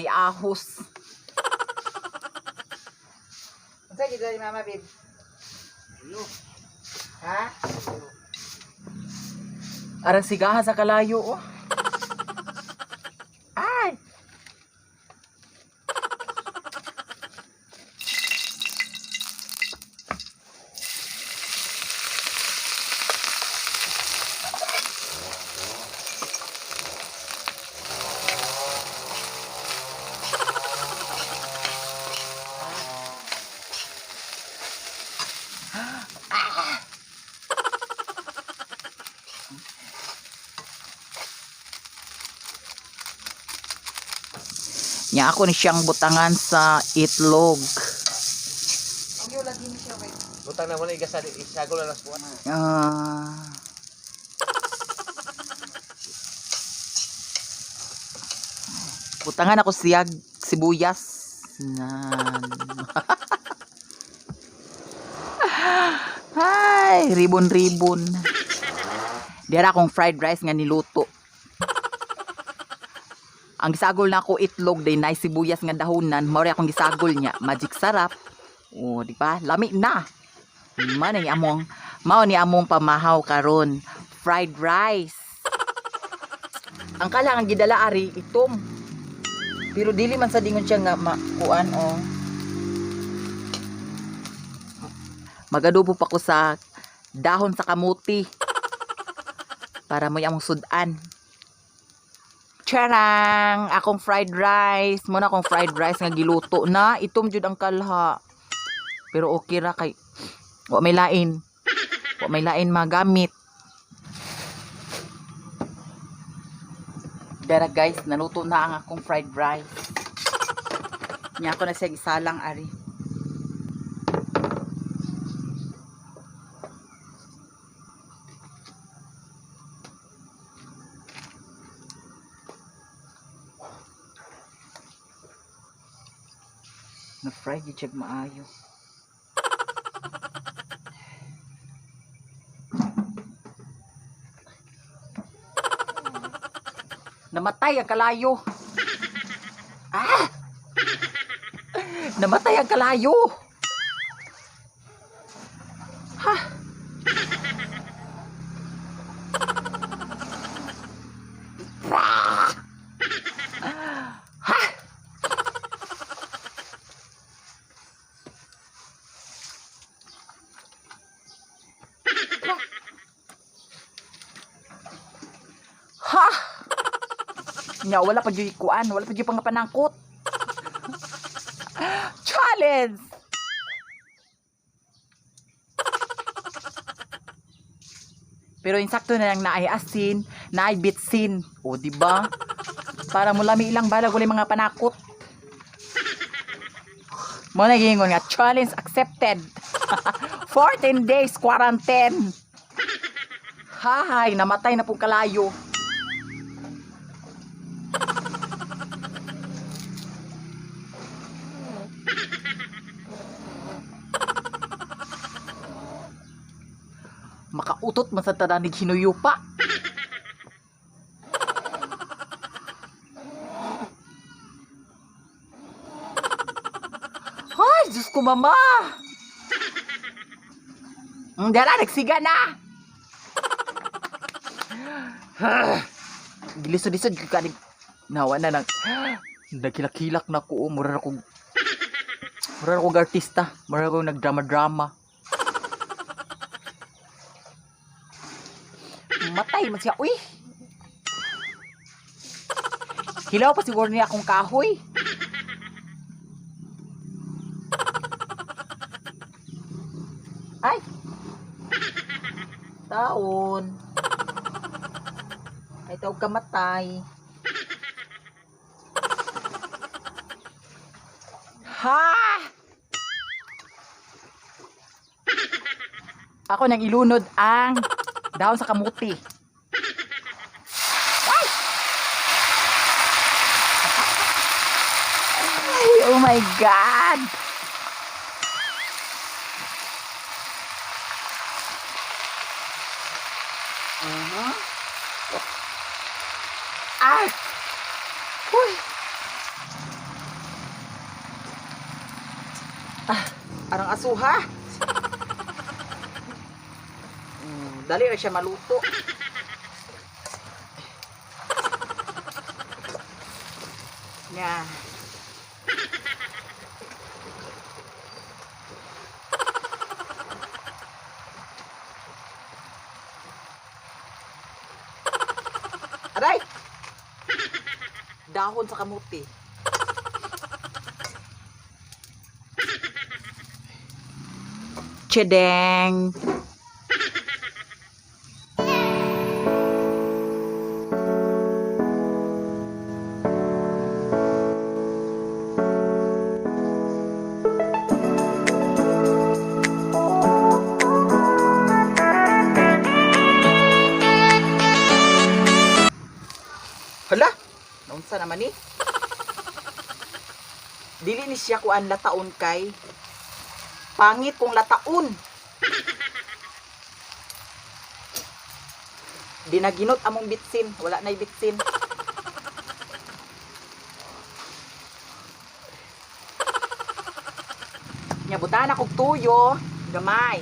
Way ahos. Unsa gid ni mama, babe? Ha? Arang sigahan sa kalayo, oh. Ay! Nya ako ni siyang butangan sa itlog. Ang iyo lagi ni siya, babe. Butang na wala igasal isagol na las buwan. Ah. Butangan ako siyag sibuyas. Nan. Ay, ribon-ribon. Dira akong fried rice nga niluto. Ang gisagol na ako itlog day nay sibuyas nga dahonan, mao akong gisagol niya. Magic sarap. Oh, di ba? Lami na. Man ni among mao ni among pamahaw karon. Fried rice. Ang kala ang gidala ari itom. Pero dili man sa dingon siya nga makuan oh. Magadubo pa ko sa dahon sa kamuti para mo among sudan. Charang! Akong fried rice. Muna akong fried rice nga giluto na. Itom jud ang kalha. Pero okay ra kay wa may lain. Wa may lain magamit. Dara guys, naluto na ang akong fried rice. Nya ako na siya gisalang ari. Na-fry gyud siya maayo. Namatay ang kalayo. Ah! Namatay ang kalayo. Ha? Ha? Ha? Nya wala pa jud kuan, wala pa jud pangapanangkot. Challenge. Pero insakto na lang naay asin, naay bitsin. O di ba? Para mo lami ilang balag wala mga panakot. Mo na giingon nga challenge accepted. 14 days quarantine. Hay, namatay na pong kalayo. Makautot man sa tananig hinuyo pa. Ay, Diyos ko, mama! Dara, nagsiga na! Gilisod-lisod ka ni nawa na nang nagkilak-kilak na ko, oh. Mura na kong artista, mura na kong nagdrama-drama. Matay man siya. Uy! Hilaw pa siguro niya akong kahoy. Ay! Taon. Ay, tawag ka matay. Ha! Ako nang ilunod ang dahon sa kamuti. Ay! Ay, oh my God! Uh-huh. Ay! Uy! Ah, arang asuha. Dali ra siya maluto. Nga. Aray! Dahon sa kamuti. Chedeng! Hala! Naunsa naman ni? Dili ni siya kuan lataon kay pangit kung lataon. Dinaginot among bitsin, wala na'y bitsin. Nya butan akong tuyo, gamay.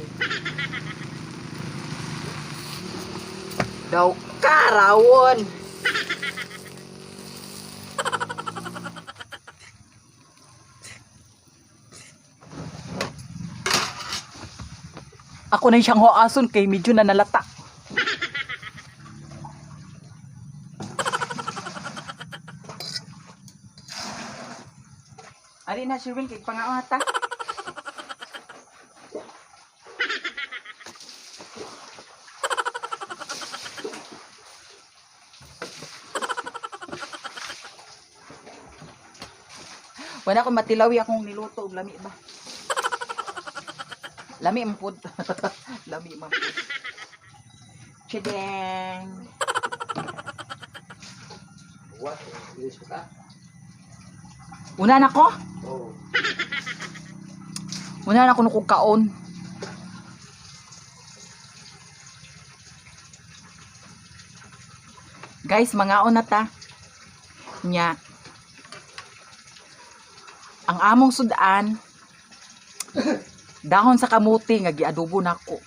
Daw karawon. Ako na siyang hoason kay medyo na nalata. Ari na Sherwin kay pangaon ta. Wala ko matilawi akong niluto og lami ba. Lami man pud. Lami man pud. Chedeng. What? Ilis ka? Una na ko. Oo. Una na ko nukog kaon. Guys, mangaon na ta. Nya. Ang among sudan, dahon sa kamuti nga giadobo nako.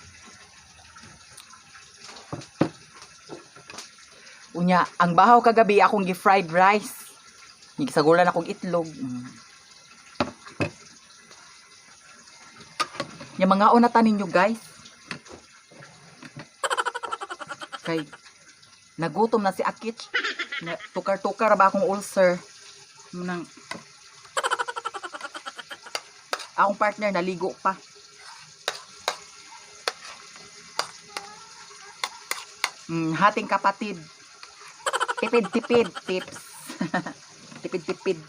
Unya, ang bahaw kagabi akong gi-fried rice. Gisagulan akong itlog. Nya mga na ta ninyo, guys. Kay nagutom na si Akich. Na, tukar-tukar ba akong ulcer. Munang akong partner naligo pa. Hating kapatid. Tipid-tipid tips. Tipid-tipid.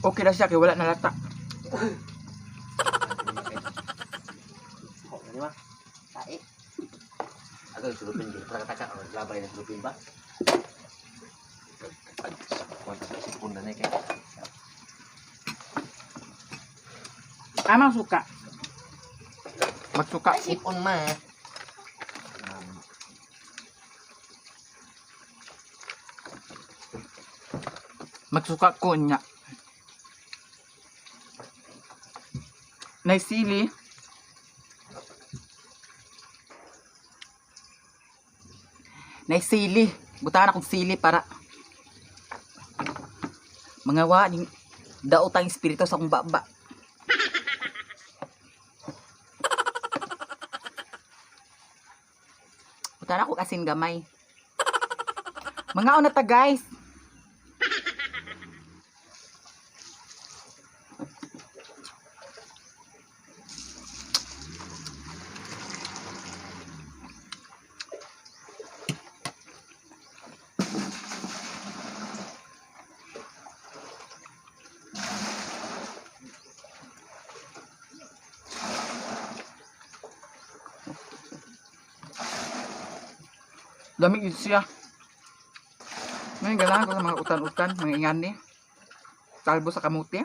Okay na siya kay wala na lata. Oh, ano ba? Tae. Ako yung sulupin dito. Para kataka, oh, labay na sulupin ba? Sipon na na kay. Amang suka. Magsuka. Ay, sipon ma. Magsuka ko niya. Nay sili. Nay sili. Butahan akong sili para mga wa ning daotang espiritu sa akong baba. Butahan ako asin gamay. Mga una ta, guys. Lami gyud siya. Ngayon ganahan ko sa mga utan-utan, mga ingani. Talbo sa kamuti.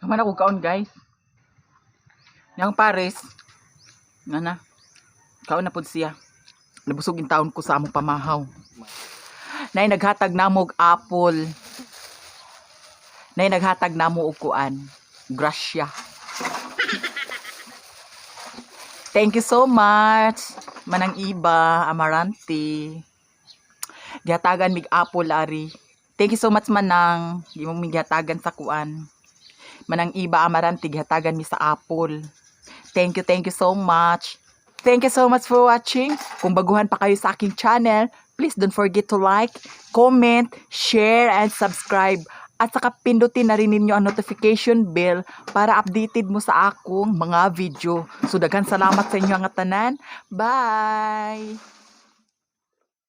Kaman ako kaon, guys. Yang pares. Nga na. Kaon na pud siya. Nabusog in taon ko sa among pamahaw. Nay naghatag namo og apple. Nay naghatag namo og kuan. Grasya. Thank you so much. Manang Iba, Amarante. Gihatagan mig apple ari. Thank you so much, Manang. Di mo mig gihatagan sa kuan. Manang Iba Amarante, gihatagan mi sa apple. Thank you so much. Thank you so much for watching. Kung baguhan pa kayo sa aking channel, please don't forget to like, comment, share, and subscribe. At saka pindutin na rin ninyo ang notification bell para updated mo sa akong mga video. So daghan salamat sa inyo ang tanan. Bye!